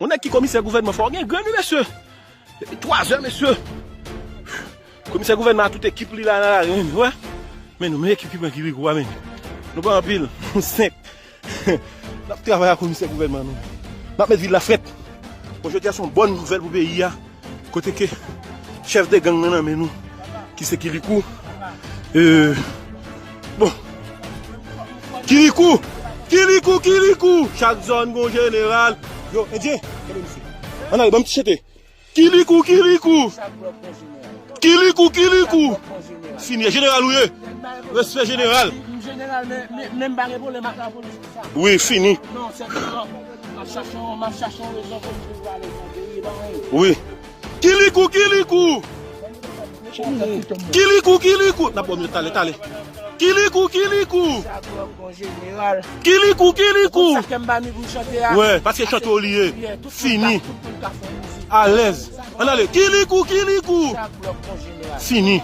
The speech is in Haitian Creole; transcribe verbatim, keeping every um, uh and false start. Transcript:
Yon nèg ki komisè gouvènman fò gen grenn, wi, mesye. Depi twazè, mesye. Komisè gouvènman a tout ekip li la nan lari, men, wè. Men nou, men ekip ki pran Kirikou a, men. Nou pa anpil, nou senk. N ap travay ak komisè gouvènman nou. N ap met vil la frèt. Bon, jodi a se yon bòn nouvèl pou peyi a. Kote ke chèf de gang nan nan men nou, ki se Kirikou. Euh, bon. Kirikou! Kirikou, Kirikou! Chak zòn gon jeneral. Yo, Endyen, kenbe misye. Ann ale, ban m ti chante. Kirikou, Kirikou! Kirikou, Kirikou! Fini, jeneral ou ye. Respè jeneral. Wi, fini. Wi. Kirikou, Kirikou! Kirikou, Kirikou! N ap ba w minit, talè, talè. Kirikou, Kirikou! Kirikou, Kirikou! Wè, paske chante w li ye. Fini. Alèz. Ann ale. Kirikou, Kirikou! Fini.